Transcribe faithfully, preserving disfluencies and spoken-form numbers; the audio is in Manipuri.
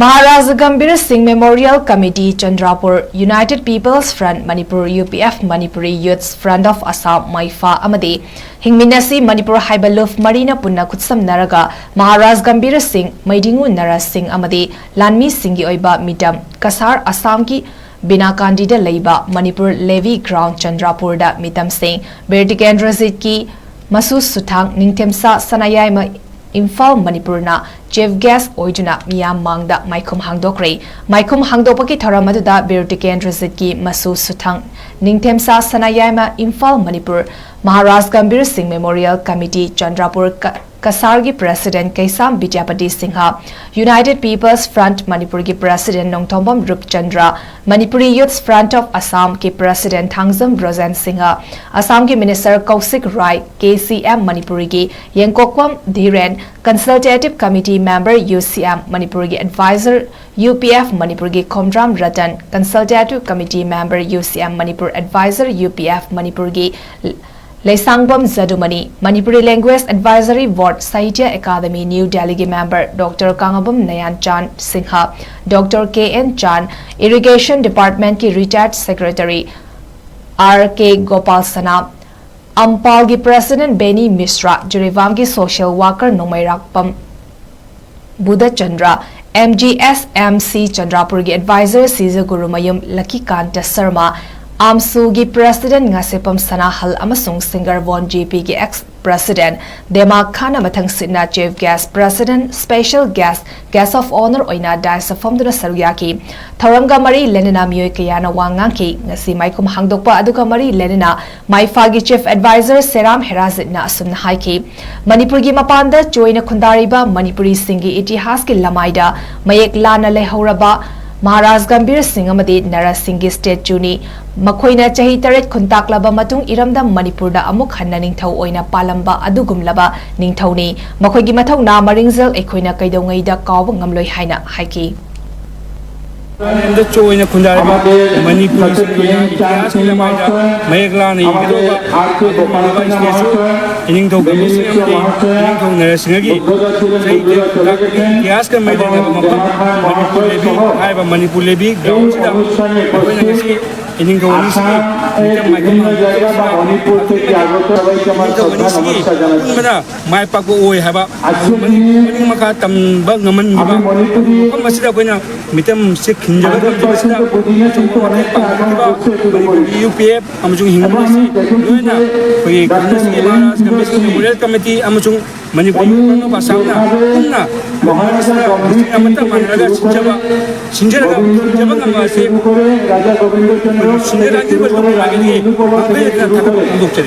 Maharaj Gambhir Singh memorial committee Chandrapur, united people's front Manipur, U P F Manipuri youths front of Assam, ꯃꯩꯐꯥ ꯑꯃꯗꯤ ꯍꯤꯡꯃꯤꯟꯅꯁꯤ ꯃꯅꯤꯄꯨꯔ ꯍꯥꯏꯕ ꯂꯨꯞ ꯃꯔꯤꯅ ꯄꯨꯟꯅ ꯈꯨꯠꯁꯝꯅꯔꯒ ꯃꯍꯥꯔꯥꯖ ꯒꯝꯚꯤꯔ ꯁꯤꯡ, ꯃꯩꯗꯤꯡꯉꯨ ꯅꯔꯥ ꯁꯤꯡ ꯑꯃꯗꯤ ꯂꯥꯟꯃꯤꯁꯤꯡꯒꯤ ꯑꯣꯏꯕ ꯃꯤꯇꯝ ꯀꯁꯥꯔ, ꯑꯁꯥꯝꯒꯤ ꯕꯤꯅꯥꯀꯥꯟꯗꯤꯗ ꯂꯩꯕ ꯃꯅꯤꯄꯨꯔ ꯂꯦꯚꯤ ꯒ꯭ꯔꯥꯎꯟ ꯆꯟꯗ꯭ꯔꯥꯄꯨꯔꯗ ꯃꯤꯇꯝꯁꯤꯡ ꯕꯤꯔ ꯇꯤꯀꯦꯟꯗ꯭ꯔꯖꯤꯠꯀꯤ ꯃꯁꯨ ꯁꯨꯊꯥꯡ ꯅꯤꯡꯊꯦꯝꯁꯥ ꯁꯅꯥꯌꯥꯏꯃ ꯏꯝꯐꯥꯜ ꯃꯅꯤꯄꯨꯔꯅ ꯆꯤꯐ ꯒꯦꯁ꯭ꯠ ꯑꯣꯏꯗꯨꯅ ꯃꯤꯌꯥꯝ ꯃꯥꯡꯗ ꯃꯥꯏꯈꯨꯝ ꯍꯥꯡꯗꯣꯛꯈ꯭ꯔꯦ꯫ ꯃꯥꯏꯈꯨꯝ ꯍꯥꯡꯗꯣꯛꯄꯒꯤ ꯊꯧꯔꯝ ꯑꯗꯨꯗ ꯕꯤꯔ ꯇꯤꯀꯦꯟꯗ꯭ꯔꯖꯤꯠꯀꯤ ꯃꯁꯨ ꯁꯨꯊꯥꯡ ꯅꯤꯡꯊꯦꯝꯁꯥ ꯁꯅꯥꯌꯥꯏꯃ ꯏꯝꯐꯥꯜ ꯃꯅꯤꯄꯨꯔ, ꯃꯍꯥꯔꯥꯖ ꯒꯝꯚꯤꯔ ꯁꯤꯡ ꯃꯦꯃꯣꯔꯤꯌꯦꯜ ꯀꯃꯤꯇꯤ ꯆꯟꯗ꯭ꯔꯥꯄꯨꯔ ꯀ-, ꯀꯁꯥꯔꯒꯤ president Keisham Bidyapati Singh, united people's front ꯃꯅꯤꯄꯨꯔꯒꯤ president Nongthombam Rupchandra, Manipuri youths front of ꯑꯁꯥꯝꯒꯤ ꯄ꯭ꯔꯦꯁꯤꯗꯦꯟꯠ ꯊꯥꯡꯖꯝ ꯕ꯭ꯔꯣꯖꯦꯟ ꯁꯤꯡꯍ, ꯑꯁꯥꯝꯒꯤ minister Kaushik Rai, K C M ꯃꯅꯤꯄꯨꯔꯤꯒꯤ Yengkokpam Dhiren, consultative committee member U C M ꯃꯅꯤꯄꯨꯔꯒꯤ ꯑꯦꯗꯚꯥꯏꯖꯔ, ꯌꯨ ꯄꯤ ꯑꯦꯐ ꯃꯅꯤꯄꯨꯔꯒꯤ Khomdram Ratan, consultative committee member U C M Manipur adviser U P F ꯃꯅꯤꯄꯨꯔꯒꯤ Leishangbam Jadumani, Manipuri language advisory board, Sahitya Akademi, new ꯗꯦꯜꯂꯤꯒꯤ member doctor Kangbam Nayan Chan Singh, doctor K N Chan, irrigation ꯗꯤꯄꯥꯔꯠꯃꯦꯟꯠꯀꯤ ꯔꯤꯇꯥꯌꯔꯗ secretary R K Gopal Sana, ꯑꯝꯄꯥꯜꯒꯤ ꯄ꯭ꯔꯦꯁꯤꯗꯦꯟꯠ ꯕꯦꯅꯤ ꯃꯤꯁ꯭ꯔꯥ, ꯖꯤꯔꯤꯕꯥꯝꯒꯤ social worker Nongmeirakpam Budhachandra, M G S M C ꯆꯟꯗ꯭ꯔꯥꯄꯨꯔꯒꯤ ꯑꯦꯗꯚꯥꯏꯖꯔ ꯁꯤꯖꯒꯨꯔꯨꯃꯌꯨꯝ ꯂꯛꯀꯤꯀꯥꯟꯇ ꯁꯔꯃ, ꯑꯥꯝꯁꯨꯒꯤ ꯄ꯭ꯔꯦꯁꯤꯗꯦꯟꯠ ꯉꯥꯁꯦꯄꯝ ꯁꯅꯥꯍꯜ ꯑꯃꯁꯨꯡ ꯁꯤꯡꯒꯔꯕꯣꯟ ꯖꯦ ꯄꯤꯒꯤ ꯑꯦꯛꯁ ꯄ꯭ꯔꯦꯁꯤꯗꯦꯟꯠ ꯗꯦꯃꯥ ꯈꯥꯟꯅ ꯃꯊꯪꯁꯤꯠꯅ chief guest, president, special guest, guest of honour ꯑꯣꯏꯅ ꯗꯥꯏꯁꯇ ꯐꯝꯗꯨꯅ ꯁꯔꯨꯛ ꯌꯥꯈꯤ꯫ ꯊꯧꯔꯝꯒ ꯃꯔꯤ ꯂꯩꯅꯅ ꯃꯤꯑꯣꯏ ꯀꯌꯥꯅ ꯋꯥ ꯉꯥꯡꯈꯤ꯫ ꯉꯁꯤ ꯃꯥꯏꯈꯨꯝ ꯍꯥꯡꯗꯣꯛꯄ ꯑꯗꯨꯒ ꯃꯔꯤ ꯂꯩꯅꯅ ꯃꯥꯏꯐꯥꯒꯤ ꯆꯤꯐ ꯑꯦꯗꯚꯥꯏꯖꯔ ꯁꯦꯔꯥꯝ ꯍꯦꯔꯥꯖꯤꯠꯅ ꯑꯁꯨꯝꯅ ꯍꯥꯏꯈꯤ, ꯃꯅꯤꯄꯨꯔꯒꯤ ꯃꯄꯥꯟꯗ ꯆꯣꯏꯅ ꯈꯨꯟꯗꯥꯔꯤꯕ ꯃꯅꯤꯄꯨꯔꯤꯁꯤꯡꯒꯤ ꯏꯇꯤꯍꯥꯁꯀꯤ ꯂꯃꯥꯏꯗ ꯃꯌꯦꯛ ꯂꯥꯟꯅ ꯂꯩꯍꯧꯔꯕ ꯃꯍꯥꯔꯥꯖ ꯒꯝꯚꯤꯔ ꯁꯤꯡ ꯑꯃꯗꯤ ꯅꯔꯥ ꯁꯤꯡꯒꯤ ꯁ꯭ꯇꯦꯆꯨꯅꯤ꯫ ꯃꯈꯣꯏꯅ ꯆꯍꯤ ꯇꯔꯦꯠ ꯈꯨꯟꯇꯥꯛꯂꯕ ꯃꯇꯨꯡ ꯏꯔꯝꯗꯝ ꯃꯅꯤꯄꯨꯔꯗ ꯑꯃꯨꯛ ꯍꯟꯅ ꯅꯤꯡꯊꯧ ꯑꯣꯏꯅ ꯄꯥꯜꯂꯝꯕ ꯑꯗꯨꯒꯨꯝꯂꯕ ꯅꯤꯡꯊꯧꯅꯤ꯫ ꯃꯈꯣꯏꯒꯤ ꯃꯊꯧꯅꯥ ꯃꯔꯤꯡꯖꯦꯜ ꯑꯩꯈꯣꯏꯅ ꯀꯩꯗꯧꯉꯩꯗ ꯀꯥꯎꯕ ꯉꯝꯂꯣꯏ ꯍꯥꯏꯅ ꯍꯥꯏꯈꯤ꯫ ꯃꯥꯂꯦꯝꯗ ꯆꯣꯏꯅ ꯈꯨꯟꯗꯥꯔꯕ ꯃꯅꯤꯄꯨꯔꯤꯁꯤꯡꯒꯤ ꯑꯣꯏꯅ ꯏꯇꯤꯍꯥꯁꯀꯤ ꯂꯃꯥꯏꯗ ꯃꯌꯦꯛ ꯂꯥꯅ ꯏꯒꯗꯧꯕ ꯑꯗꯨꯒꯨꯝꯂꯕ ꯏꯁꯇꯦꯠꯁꯨ ꯏꯅꯤꯡꯊꯧ ꯒꯥꯟꯙꯤ ꯁꯤꯡ ꯑꯃꯗꯤ ꯏꯅꯤꯡꯊꯧ ꯅꯔꯁꯤꯡꯍꯒꯤ ꯆꯍꯤ ꯀꯌꯥ ꯂꯥꯛꯄꯒꯤ ꯏꯇꯤꯍꯥꯁꯀ ꯃꯔꯤ ꯂꯩꯅꯕ ꯃꯐꯝ ꯃꯅꯤꯄꯨꯔ ꯂꯦꯕꯤ ꯍꯥꯏꯔꯤꯕ ꯃꯅꯤꯄꯨꯔ ꯂꯦꯕꯤ ꯒ꯭ꯔꯥꯎꯟꯁꯤꯗ ꯑꯩꯈꯣꯏꯅ ꯉꯁꯤ ꯏꯅꯤꯡꯊꯧ ꯑꯅꯤꯁꯤꯒꯤ ꯃꯤꯇꯝ ꯃꯥꯏꯀꯩ ꯄꯥꯡꯊꯣꯛꯄ ꯑꯁꯤꯗ ꯏꯅꯤꯡꯊꯧ ꯑꯅꯤꯁꯤꯒꯤ ꯑꯄꯨꯟꯕꯅ ꯃꯥꯏ ꯄꯥꯛꯄ ꯑꯣꯏ ꯍꯥꯏꯕ ꯃꯅꯤꯡ ꯃꯈꯥ ꯇꯝꯕ ꯉꯝꯍꯟꯈꯤꯕ ꯃꯐꯝ ꯑꯁꯤꯗ ꯑꯩꯈꯣꯏꯅ ꯃꯤꯇꯝꯁꯦ ꯈꯤꯟꯖꯕ ꯉꯝꯈꯤꯕꯁꯤꯗ ꯑꯆꯧꯕ ꯃꯇꯦꯡ ꯄꯥꯡꯕꯤꯈꯤꯕ ꯃꯅꯤꯄꯨꯔꯒꯤ ꯌꯨ ꯄꯤ ꯑꯦꯐ ꯑꯃꯁꯨꯡ ꯍꯤꯡꯒꯣꯜ ꯑꯁꯤ ꯂꯣꯏꯅ ꯑꯩꯈꯣꯏꯒꯤ ꯈꯨꯟ ꯑꯁꯤꯒꯤ ꯃꯍꯥꯔꯥꯖ ꯒꯝꯚꯤꯔ ꯁꯤꯡ ꯃꯦꯃꯣꯔꯤꯌꯦꯜ ꯀꯃꯤꯇꯤ ꯑꯃꯁꯨꯡ ꯃꯅꯤꯄꯨꯔꯒꯤ ꯄꯨꯝꯅꯃꯛ ꯑꯁꯥꯝꯅ ꯄꯨꯟꯅ ꯃꯍꯥꯔꯥꯁꯇ꯭ꯔ ꯗꯤꯁꯇ꯭ꯔꯤꯛ ꯑꯃꯠꯇ ꯃꯥꯟꯅꯔꯒ ꯁꯤꯟꯖꯕ ꯁꯤꯟꯖꯔꯒ ꯁꯤꯟꯖꯕ ꯉꯝꯕ ꯑꯁꯤ ꯁꯤꯟꯖꯔꯛꯂꯤꯕ ꯂꯨꯀꯨꯃꯥꯏꯒꯤ ꯃꯥꯡꯐꯦꯜꯗꯅ ꯊꯥꯒꯠꯄ ꯐꯣꯡꯗꯣꯛꯆꯔꯤ꯫